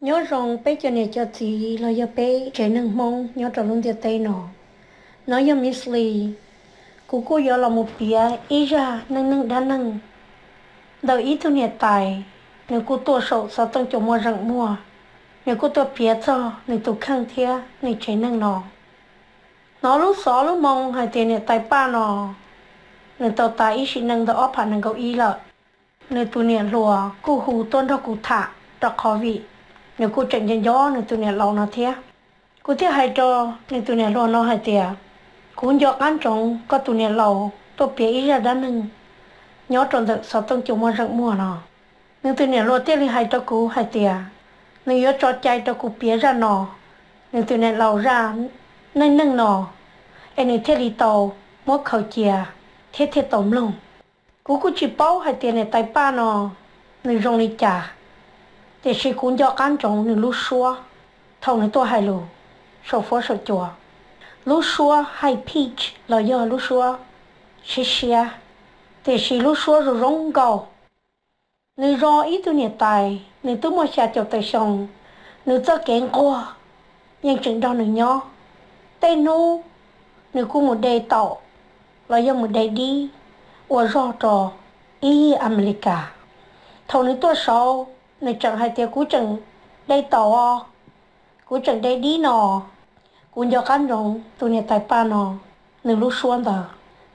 Nyob zoo peb cov niam cov txiv los yog peb tsev neeg Hmoob nyob rau lub ntiaj teb no. No yog Miss Lee. Kuv kuj yuav los mus piav ib zaj neej neeg dab neeg ntawm ib tug niam tais, nws kuj tuaj saum xov tooj cua muaj zeem muag, nws kuj tuaj piav txog nws tus kheej thiab nws tsev neeg no. Hnov lub xov lub moo hais tias niam tais Paj no nws tau tas ib sim neej ntawm ob phav nees nkaum ib lawm. Nws tus niam hluas kuj hu tuaj nrog kuv tham rau qhov vim nws kuj tseem nco nco nws tus niam laus no thiab. Kuv thiaj hais rau nws tus niam hluas no hais tias, kuv nco qab ntsoov koj tus niam laus tuaj piav ib zaj dab neeg nyob rau ntawm xov tooj cua muaj zeem muag no. Nws tus niam hluas thiaj li hais rau kuv hais tias, nws yuav tso cai rau kuv piav zaj no, nws tus niam laus zaj neej neeg no, es nws thiaj li tau muab khaws cia thiab thiaj tau mloog. Kuv kuj tsis paub hais tias niam tais Paj no nws zoo li cas, tiam sis kuv nco qab ntsoov nws lub suab thaum nws tuaj hais lus saum fuab saum cua. Lub suab high pitch los yog lub suab siab siab, tiam sis lub suab zoo zoo nkauj. Nws zoo ib tug niam tais, nws twb muaj xya caum tawm xyoo, nws txoj kev nquag yeej tseem nrog nws nyob. Tej hnub nws kuj mus de taum los yog mus de dib ua zog rau ib yig Amelikas. Thaum nws tuaj saud, nws tseem hais tias, kuv tseem de taum os, kuv tseem de dib no. Kuv nco qab ntsoov tus niam tais Paj no nws lub suab ntawd.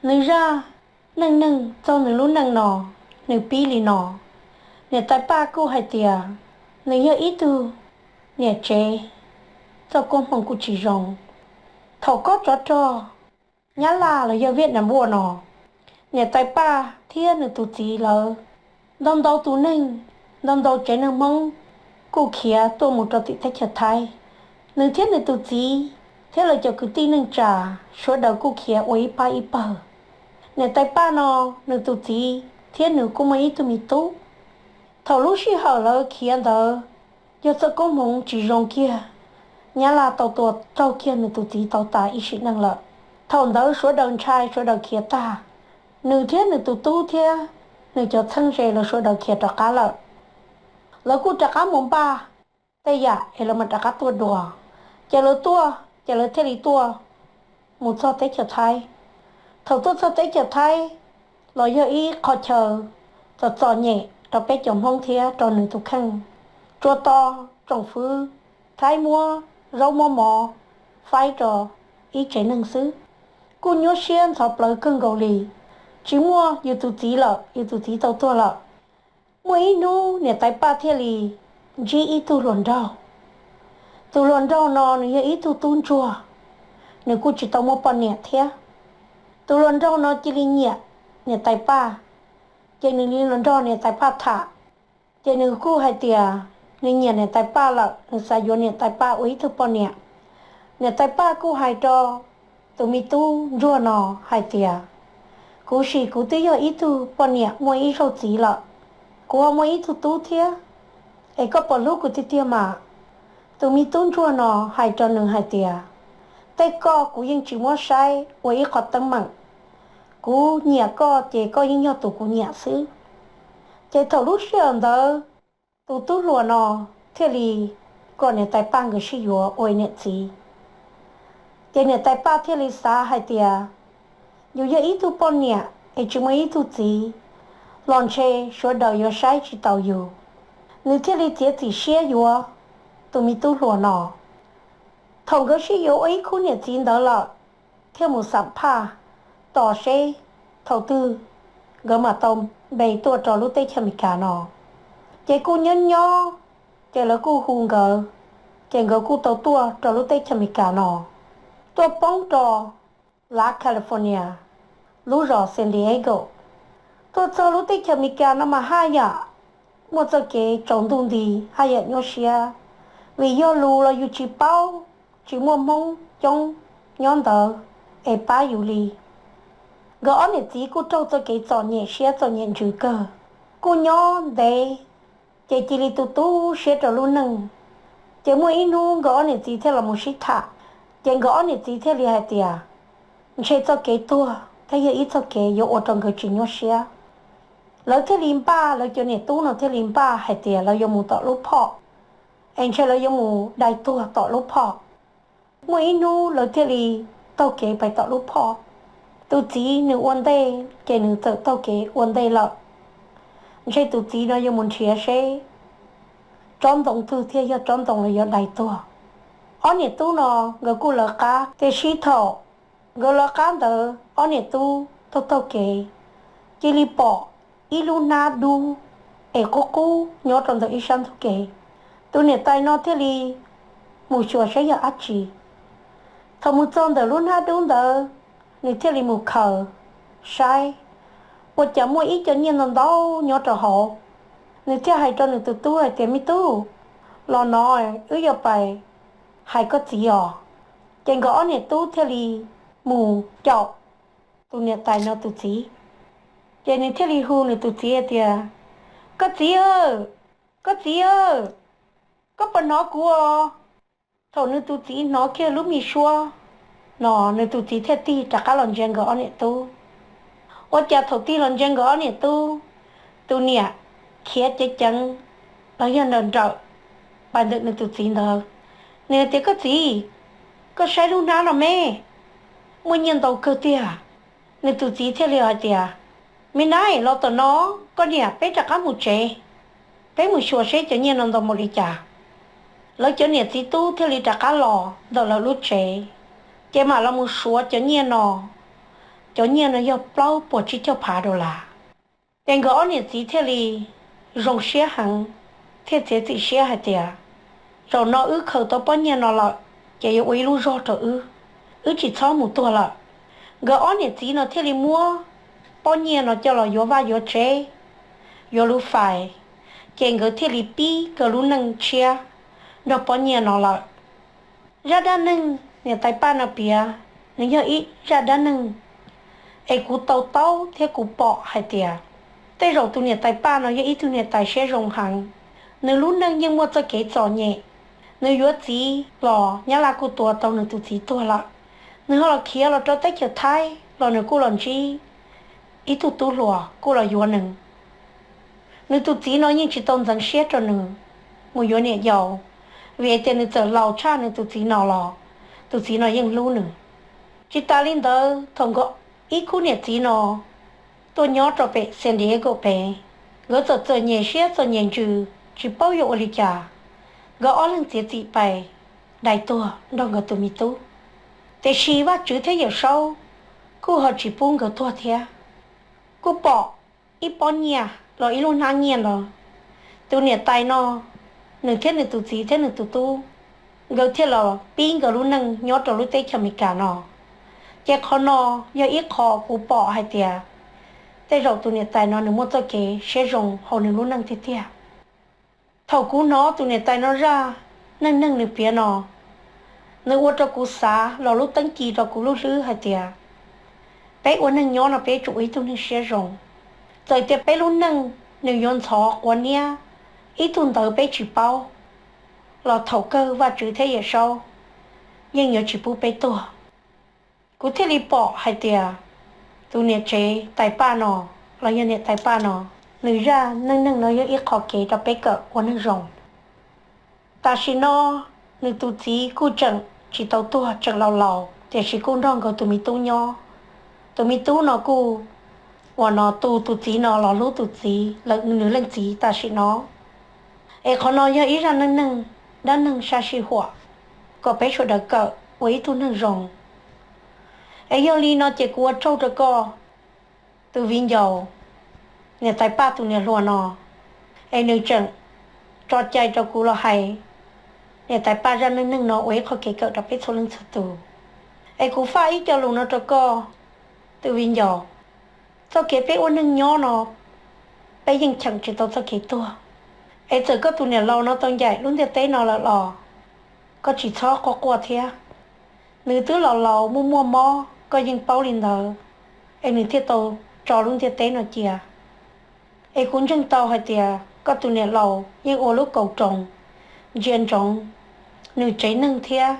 Nws zaj neej neeg txog nws lub neej no, nws pib li no. Niam tais Paj kuj hais tias nws yog ib tug niam tsev txoj koob hmoov kuj tsis zoo. Thaum kob tsov rog Nyab Laj los yog Viaj Nam Vuaj no, niam tais Paj thiab nws tus txiv lawv ntau ntau tus neeg, ntau ntau tsev neeg Hmoob kuj khiav tuaj mus rau tim teb chaws Thaib. Nws thiab nws tus txiv thiab lawv cov kwv tij neej tsa sawv daws kuj khiav ua ib pab ib pawg. Niam tais Paj no, nws tus txiv thiab nws kuj muaj ib tug me tub. Thaum lub sij hawm lawv khiav ntawd yog txoj koob hmoov tsis zoo kiag, Nyab Laj tau tua raug kiag nws tus txiv tau tas ib sim neej lawm. Thaum ntawd sawv daws ntshai, sawv daws khiav tag. Nws thiab nws tus tub thiab nws cov txheeb ze lawv sawv daws khiav rov qab lawm. Lawv kuj rov qab mus npaj tej yam es lawv mam rov qab tuaj dua. Ces lawv tuaj, ces lawv thiaj li tuaj mus txog teb chaws Thaib. Thaum tuaj txog teb chaws Thaib los yog ib qho chaw txom txom nyem rau peb cov Hmoob thiab rau nws tus kheej. Tsuas tos tsoom fwv Thaib muab zaub muab mov faib rau ib tsev neeg xwb. Kuj nyuaj siab ntxhov plawv kawg nkaus li, tsis muaj yus tus txiv lawm, yus tus txiv tau tuag lawm. Muaj ib hnub niam tais Paj thiaj li ntsib ib tug hluas nraug. Tus hluas nraug no nws yog ib tug tub ntsuag, nws kuj tsis tau muaj poj niam thiab. Tus hluas nraug no cia li nyiam niam tais Paj, ces nws li los nrog niam tais Paj tham. Ces nws kuj hais tias nws nyiam niam tais Paj lawm, nws xav yuav niam tais Paj ua ib tug poj niam. Niam tais Paj kuj hais rau tus me tub ntsuag no hais tias, kuv sim kuv twb yog ib tug poj niam muaj ib zaug txiv lawm, kuv ho muaj ib tug tub thiab, es koj puas hlub kuv tiag tiag mas? Tus me tub ntsuag no hais rau nws hais tias, tej koj kuv yeej tsis muab saib ua ib qho teeb meem, kuv nyiam koj ces koj yeej yog tus kuv nyiam xwb. Ces thaum lub sij hawm ntawd, tus tub hluas no thiaj li kom niam tais Paj nkawd sib yuav ua niam txiv. Ces niam tais Paj thiaj li xav hais tias, yus yog ib tug poj niam es tsis muaj ib tug txiv los ntshe sawv daws yuav saib tsis taus yus. Nws thiaj li txiav txim siab yuav tus me tub hluas no. Thaum nkawd sib yuav ua ib khub niam txiv ntawd lawm, thiaj mus xam phaj tos seb thaum twg nkawd mam tau npe tuaj rau lub teb chaws Amelikas no. Ces kuj nyob nyob, ces lawv kuj hu nkawd, ces nkawd kuj tau tuaj rau lub teb chaws Amelikas no, tuaj poob rau lav California, lub zos San Diego. Tuaj txog lub teb chaws Amelikas no mas haj yam muaj txoj kev tsaus ntuj nti, haj yam nyuaj siab, vim yog lus los yus tsis paub, tsis muaj Hmoob coob nyob ntawd es pab yus li. Nkawd ob niam txiv kuj raug txoj kev txom nyem siab txom nyem ntsws kawg, kuj nyob ntev, ces cia li tu tu siab rau lub neej. Ces muaj ib hnub nkawd ob niam txiv thiaj los mus sib tham, ces nkawd ob niam txiv thiaj li hais tias, ntshe txoj kev tuag thiaj yog ib txoj kev yuav ua rau nkawd tsis nyuaj siab. Lawv thiaj li npaj, lawv cov niam tub no thiaj li npaj hais tias lawv yuav mus tom lub phom es ntshe lawv yuav mus dai tuag tom lub phom. Muaj ib hnub lawv thiaj li taug kev pais tom lub phom. Tus txiv nws ua ntej ces nws txawm taug kev ua ntej lawm. Ntshe tus txiv no yuav mus nrhiav seb tsob ntoo twg thiaj yog tsob ntoo lawv yuav dai tuag. Ob niam tub no nkawd kuj lawv qab, tiam sis thaum nkawd lawv qab ntawd ob niam tub taug taug kev, cia li pom ib lub hnab dub es qub qub nyob rau ntawm ib sab ntug kev. Tus niam tais no thiaj li mus xyuas saib yog dab tsi. Thaum mus txog ntawm lub hnab dub ntawd, nws thiaj li mus khaws saib, ua cas muaj ib co nyiaj ntau ntau nyob rau hauv. Nws thiaj hais rau nws tus tub hais tias, me tub, los no wb yuav pais hais koj txiv os. Ces nkawd ob niam tub thiaj li mus caum tus niam tais no tus txiv. Ces nws thiaj li hu nws tus txiv hais tias, koj txiv aw, koj txiv aw, koj puas hnov kuv os? Thaum nws tus txiv hnov kiag lub me suab no, nws tus txiv thiaj tig rov qab los ntsia nkawd ob niam tub. Ua cas thaum tig los ntsia nkawd ob niam tub, tus niam khiav ceev ceev los yog nrawm nrawm pais ntawm nws tus txiv ntawd. Nws hais tias, koj txiv, koj saib lub hnab no me, muaj nyiaj ntau kawg tiag. Nws tus txiv thiaj li hais tias, me nab, los tom no, koj niam peb rov qab mus tsev, peb mus xyuas seb cov nyiaj no ntau npaum li cas. Lawv cov niam txiv tub thiaj li rov qab los ntawm lawv lub tsev, ces mam los mus suav cov nyiaj no. Cov nyiaj no yog plaub puas tsib caug phav dollar. Ces nkawd ob niam txiv thiaj li zoo siab heev, thiaj txiav txim siab hais tias, zaum no wb khaws tau pob nyiaj no lawm, ces yuav ua ib lub zog rau wb, wb tsis txhob mus tuag lawm. Nkawd ob niam txiv no thiaj li muab pob nyiaj no coj los yuav vaj yuav tsev, yuav lub fais, ces nkawd thiaj li pib nkawd lub neej tshiab nrog pob nyiaj no lawm. Zaj dab neeg niam tais Paj no piav, nws yog ib zaj dab neeg es kuv to taub thiab kuv pom hais tias, tej zaum tus niam tais Paj no yog ib tug niam tais siab zoo heev. Nws lub neej yeej muaj txoj kev txom nyem, nws yuav txiv los Nyab Laj kuj tua tau nws tus txiv tuag lawm. Nws ho los khiav los rau teb chaws Thaib los nws kuj los ntsib ib tug tub hluas kuj los yuav nws. Nws tus txiv no yeej tsis tau ntxeev siab rau nws mus yuav niam yau, vim hais tias nws txawm laus tshaj nws tus txiv no los tus txiv no yeej hlub nws. Tsis tas li ntawd, thaum nkawd ib khub niam txiv no tuaj nyob rau pem San Diego pem, nkawd txawm txom nyem siab txom nyem ntsws tsis paub yuav ua li cas, nkawd ob leeg txiav txim pais dai tuag nrog nkawd tus me tub. Tiam sis Vajtswv thiab Yawm Saub kuj ho tsis pub nkawd tuag thiab, kuj pom ib pob nyiaj los ib lub hnab nyiaj ntawd. Tus niam tais no, nws thiab nws tus txiv thiab nws tus tub, nkawd thiaj los pib nkawd lub neej nyob rau lub teb chaws Amelikas no. Ces qhov no yog ib qho kuv pom hais tias tej zaum tus niam tais no nws muaj txoj kev siab zoo hauv nws lub neej tiag tiag. Thaum kuv hnov tus niam tais no zaj neej neeg nws piav no, nws ua rau kuv xav los lub teeb ci rau kuv lub hlwb hais tias, peb ua neeg nyob no peb tsum ua ib tug neeg siab zoo. Txawm tias peb lub neej nws yuav ntxhov quav niab ib tug ntawd peb tsis paub, los thaum kawg Vajtswv thiab Yawm Saub yeej yuav tsis pub peb tuag. Kuv thiaj li pom hais tias tus niam tsev tais Paj no, los yog niam tais Paj no, nws zaj neej neeg no yog ib qho kev rau peb kawm ua neeg zoo. Tam sim no nws tus txiv kuj tseem tsis tau tuag, tseem laus laus, tiam sis kuj nrog nkawd tus me tub nyob. Tus me tub no kuj uas no tu tus txiv no los hlub tus txiv lawm nws leej txiv tam sim no. Es qhov no yog ib zaj neej neeg, dab neeg sab sij huam, kom peb sawv daws kawm ua ib tug neeg zoo. Es yog li no ces kuv ua tsaug rau koj tus viv ncaus, niam tais Paj tus niam hluas no, es nws tseem tso cai rau kuv los hais niam tais Paj zaj neej neeg no ua ib qho kev kawm rau peb txhua leej txhua tus. Es kuv faj ib co lus no rau koj tus viv ncaus, txoj kev peb ua neeg nyob no, peb yeej cheem tsis tau txoj kev tuag. Es txawm koj tus niam laus no tau ncaim lub ntiaj teb no lawm los koj tsis txhob quaj quaj thiab. Nws twb laus laus muaj muaj mob, koj yeej paub li ntawd, es nws thiaj tau tso lub ntiaj teb no cia. Es kuv ntseeg tau hais tias koj tus niam laus yeej ua lub kaus roos ntsia ntsoov nws tsev neeg thiab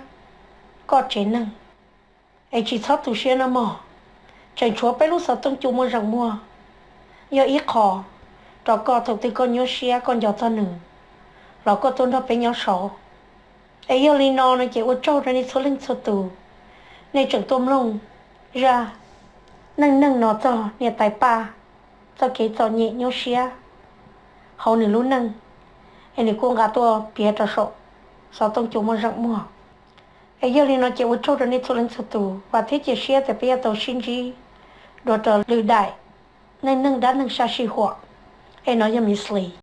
koj tsev neeg. Es tsis txhob tu siab nawb mog, tseem tshuav peb lub xov tooj cua muaj zeem muag, yog ib qho rau koj thaum twg koj nyuaj siab koj nco txog nws los koj tuaj nrog peb nyob saud. Es yog li no no ces ua tsaug rau nej txhua leej txhua tus, nej tseem tuaj mloog zaj neej neeg no txog niam tais Paj txoj kev txom nyem nyuaj siab hauv nws lub neej, es nws kuj nqa tuaj piav rau saum xov tooj cua muaj zeem muag. Es yog li no ces ua tsaug rau nej txhua leej txhua tus, vam thiab cia siab tias peb yuav tau sib ntsib dua rau lwm daim neej neeg dab neeg sab sij huam. Es no yog Miss Lee.